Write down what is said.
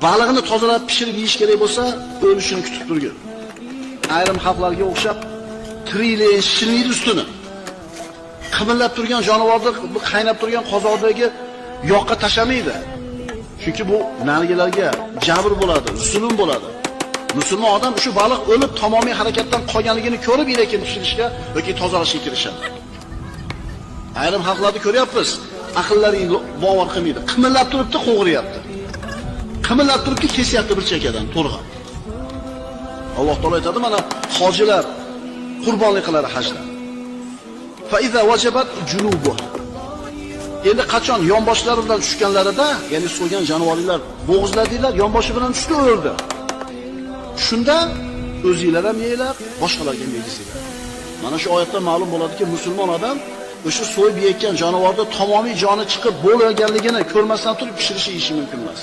Baliqni tozalab pishirib yeyish kerak bo'lsa, o'lishini kutib turgin. Ayrim xalqlarga o'xshab tiriklik shishirmaydi ustini. Qimillab turgan jonivorni bu qaynab turgan qozondagi yoqqa tashamaydi. Chunki bu narigilarga jabr bo'ladi, zulm bo'ladi. Musulmon odam shu baliq o'lib tamomiy harakatdan qolganligini ko'rib, lekin pishirishga yoki tozalashga kirishadi. Ayrim xalqlarni ko'ryapmiz, aqllari bovar qilmaydi. Qimillab turibdi, qo'g'iryapti. Qimillab turibdi, kesyapti bir chekkadan to'rg'a. Alloh taolo aytadi, mana hojilar qurbonlik qiladi hajda. Fa iza wajabat junubuha. Endi qachon yonboshlari bilan tushganlarida, ya'ni so'ygan jonivorlar bo'g'izladinglar, yonboshi bilan tushdi, o'ldi. Shunda o'zinglar ham yeyglar, boshqalarga ham yegizinglar. Mana shu oyatdan ma'lum bo'ladiki, musulmon odam o'sha so'yib yeyotgan jonivorda tamomiy joni chiqib bo'lganligini ko'rmasdan turib pishirishi yeyishi mumkin emas.